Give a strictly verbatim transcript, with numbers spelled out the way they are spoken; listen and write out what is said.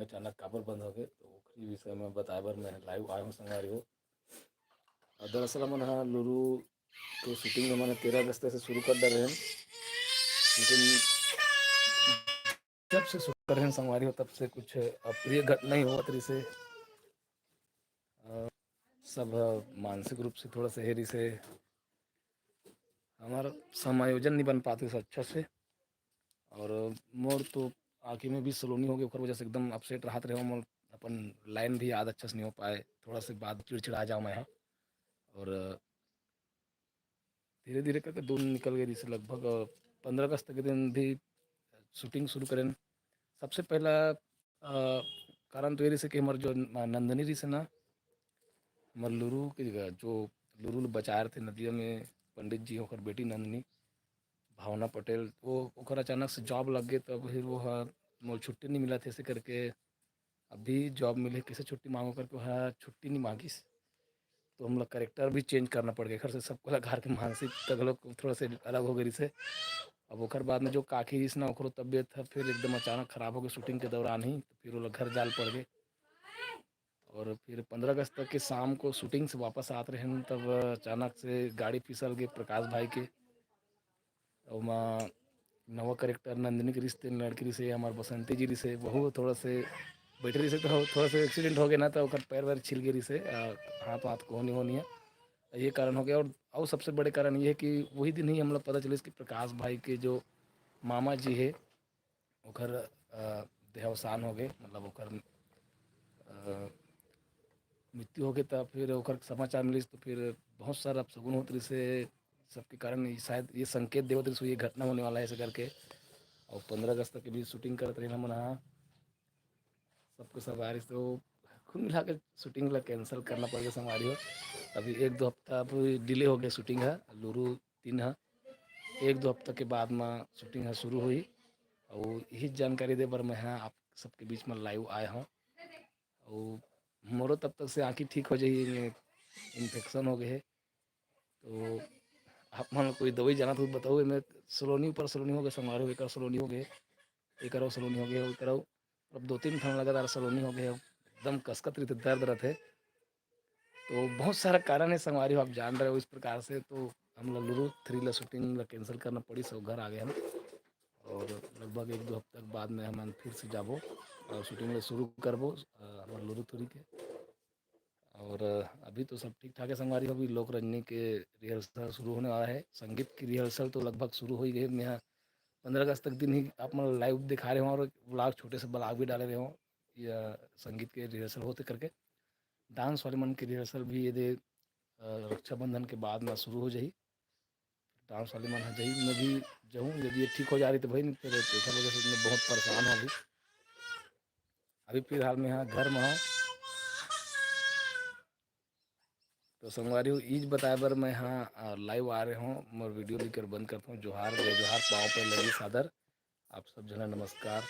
अचानक काबर बंद हो गए, तो ओखरी विषय में बताए बर मैं live आए हूँ संगवारी हो। और दरअसल हमन हा लुरु के shooting हमन तेरह अगस्त से शुरू कर डरे हन, लेकिन जब से शुरू करे हन संगवारी हो, तब से कुछ अप्रिय घटना ही होवत रहिसे। अ, सब ह मानसिक रूप से थोड़ा सा हे रहिसे, हमार समायोजन नहीं बन पाते से अच्छा से। और मोर तो आँखी में भी सलोनी हो गए, ओकर वजह से एकदम upset रहत रहे। मोर अपन line भी याद अच्छा से नहीं हो पाए, थोड़ा से बात चिड़चिड़ा जाऊँ मैं ह। और धीरे-धीरे करके दो दिन निकल गए रहिसे, लगभग, अ, पन्द्रह अगस्त के दिन भी shooting शुरू करेन। सबसे पहला, अ, कारण तो ये रहिसे कि हमर जो न-, नंदनी रहिसे ना, हमर लुरु के जगह, जो लुरु ल बचाए रहिथे नदिया में पंडित जी, ओकर बेटी नंदनी, भावना पटेल, वो, ओकर अचानक से job लग गए, तब फिर वो ह, मोला छुट्टी नहीं मिलत हे, ऐसे करके अभी job मिले, कैसे छुट्टी मांगो करके वह छुट्टी नहीं मांगिस। तो हमला character भी change करना पड़ गया, घर से सबको ला घर के मानसिकता घलो थोड़ा से अलग हो गई से। अब ओकर बाद में जो काकी रहिस ना, ओकरो तबीयत ह फिर एकदम अचानक खराब हो गई shooting के दौरान ही, तो फिर ओला घर जाल पड़ गए। और फिर पन्द्रह अगस्त तक के शाम को shooting से वापस आत रहे, तब अचानक से गाड़ी फिसल गए प्रकाश भाई के। ओमा नवा character नंदिनी के रिश्ते में लड़की रिसे, हमार बसंती जी रिसे, वहू थोड़ा से बैठे रिसे, तो थोड़ा से accident हो गया ना, तो ओकर पैर वैर छिल गए रिसे, आ, हाथ वाथ कोहनी होनी है, ये कारण हो गया। और, और सबसे बड़े कारण ये है कि वही दिन ही हमला पता चलिस कि प्रकाश भाई के जो मामा जी है, ओकर, अ, देहावसान हो गए, मतलब ओकर, अ, मृत्यु हो गए, तब फिर ओकर समाचार मिलिस, तो फिर बहुत सारा अपशगुन होत रिसे, सबके कारण ये शायद ये संकेत देवत रिसे, ये घटना होने वाला है ऐसे करके। और पन्द्रह अगस्त के भी shooting करत रहे हमन हा, सबके सब आ रहिस, तो कुल मिला के shooting ला cancel करना पड़ गया संगवारी हो। अभी एक दो हफ्ता अब delay हो गया shooting हा, लुरु तीन हा, एक दो हफ्ता के बाद में shooting हा शुरू हुई। और यही जानकारी दे बर मैं हा आप सबके बीच में live आए हूँ। और मोरो तब तक से आँखी ठीक हो जाही, ये infection हो गए है। तो आप मन कोई दवाई जानत हो बताओ, मैं सलोनी ऊपर सलोनी हो गए, संगवारी हो, एकर सलोनी हो गए, एकरो सलोनी हो गए, एकरो अब दो तीन ठन लगातार सलोनी हो गए, एकदम कसकत रहिथे, दर्द रहिथे। तो बहुत सारा कारण है संगवारी हो, आप जान रहे हो इस प्रकार से। तो हम लोग लुरु थ्री ला shooting ला cancel करना पड़ी, सब घर आ गए हम। और लगभग एक दो हफ्ता के बाद में हमन फिर से जाबो और shooting ला शुरू करबो, अ, हमर लुरु थ्री के। और अभी तो सब ठीक ठाक है संगवारी हो, अभी लोक रंजनी के rehearsal शुरू होने वाला है। संगीत की rehearsal तो लगभग शुरू हो ही गई। मैं पन्द्रह अगस्त तक दिन ही आप मन live दिखा रहे हो और vlog, छोटे से vlog भी डाले रहे हो या संगीत के rehearsal होते करके। Dance वाले मन के rehearsal भी ये दे, अ, रक्षाबंधन के बाद में शुरू हो जाही। Dance वाले मन ह जाही, मैं भी जाहूँ, यदि ये ठीक हो जा रही तो भाई, नहीं तो एकर वजह से मैं बहुत परेशान हूँ अभी। अभी फिलहाल मैं यहाँ घर में हूँ। तो संगवारी हो, ईज बताए बर मैं यहाँ, अ, live आ रहे हूँ, मोर video लिकर बंद करता हूँ। जोहार, जय जोहार, पाँव पे लगी सादर, आप सब झन ला नमस्कार।